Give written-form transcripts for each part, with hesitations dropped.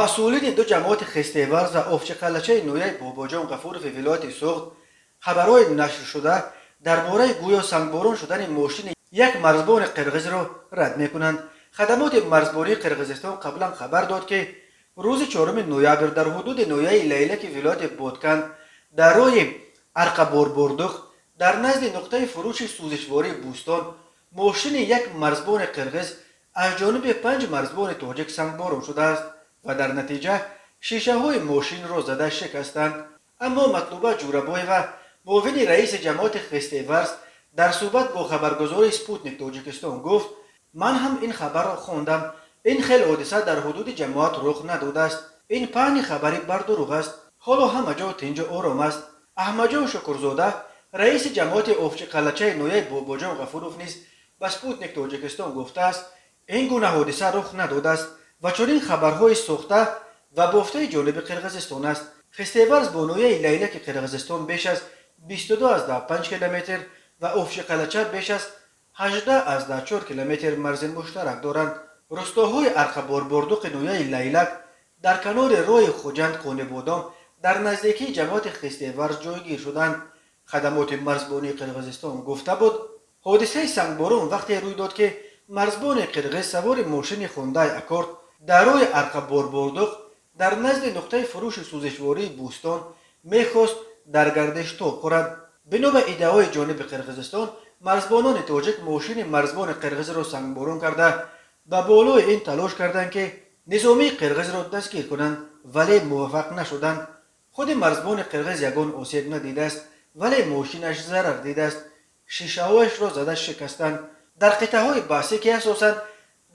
Масъулини ду ҷамоати Хистеварз ва Овчиқалъачаи ноҳияи Бобоҷон Ғафурови вилояти Суғд хабарҳои нашршуда дар бораи гӯё сангборон шудани мошини як марзбони қирғизро рад мекунанд. Хадамоти марзбонии Қирғизистон қаблан хабар дод, ки рӯзи 4 ноябр дар ҳудуди ноҳияи Лайлаки вилояти Боткан дар роҳи Арқаборбордуқ дар назди нуқтаи фурӯши сӯзишвории Бӯстон мошини як марзбони қирғиз аз ҷониби панҷ марзбони тоҷик сангборон шудааст ва дар натиҷа шишаҳои мошинро зада шикастанд. Аммо Матлуба Ҷӯрабоева, муовини раиси ҷамоати Хистеварз, дар суҳбат бо хабаргузории Спутник Тоҷикистон гуфт: «Ман ҳам ин хабарро хондам. Ин хел ҳодиса дар ҳудуди ҷамоат рух надодааст. Ин паҳни хабари бардурӯғ аст. Ҳоло ҳама ҷо тинҷу ором аст». Аҳмадҷон Шукурзода, раиси ҷамоати Овчиқалъачаи ноҳияи Бобоҷон Ғафуров низ ба Спутник Тоҷикистон гуфтааст, ин гуна ҳодиса рух надодааст ва чунин хабарҳои сохта ва бофтаи ҷониби Қирғизистон аст. Хистеварз бо ноҳияи Лайлаки Қирғизистон беш аз 22,5 километр ва Овчиқалъача беш аз 18,4 километр марзи муштарак доранд. Рустоҳои Арқаборбордуқи ноҳияи Лайлак дар канори роҳи Хуҷанд Қонибодом дар наздикии ҷамоати Хистеварз ҷойгир шуданд. Хадамоти марзбонии Қирғизистон гуфта буд, ҳодисаи сангборон вақте рӯй дод, ки марзбони қирғиз савори мошини Хундай Аккорд дар роҳи Арқаборбордуқ дар назди нуқтаи фурӯши сӯзишвории Бӯстон мехост дар гардиш тоб хӯрад. Бино ба иддаои ҷониби Қирғизистон, марзбонони тоҷик мошини марзбони қирғизро сангборон карда, ба болои ин талош карданд, ки низомии қирғизро дастгир кунанд, вале муваффақ нашуданд. Худи марзбони қирғиз ягон осеб надидааст, вале мошинаш зарар дидааст, шишаҳояшро зада шикастанд. Дар қитъаҳои баҳсӣ, ки асосан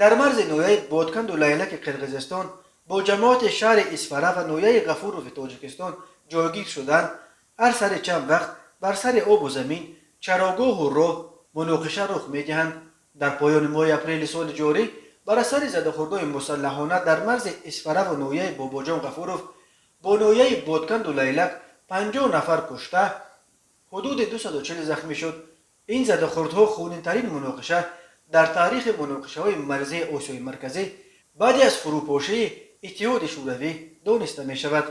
дар марзи ноҳияи Ботканду Лайлаки Қирғизистон бо ҷамоати шаҳри Исфара ва ноҳияи Ғафурови Тоҷикистон ҷойгир шуданд, ҳар сари чанд вақт бар сари обу замин, чарогоҳу роҳ муноқиша рух медиҳанд. Дар поёни моҳи апрели соли ҷорӣ бар асари задахӯрдҳои мусаллаҳона дар марзи Исфараву ноҳияи Бобоҷон Ғафуров бо ноҳияи Ботканду Лайлак 50 нафар кушта, ҳудуди 240 захмӣ шуд. Ин задахӯрдҳо хунинтарин муноқиша дар таърихи муноқишаҳои марзии Осиёи Марказӣ баъди аз фурӯпошии Иттиҳоди Шӯравӣ дониста мешавад.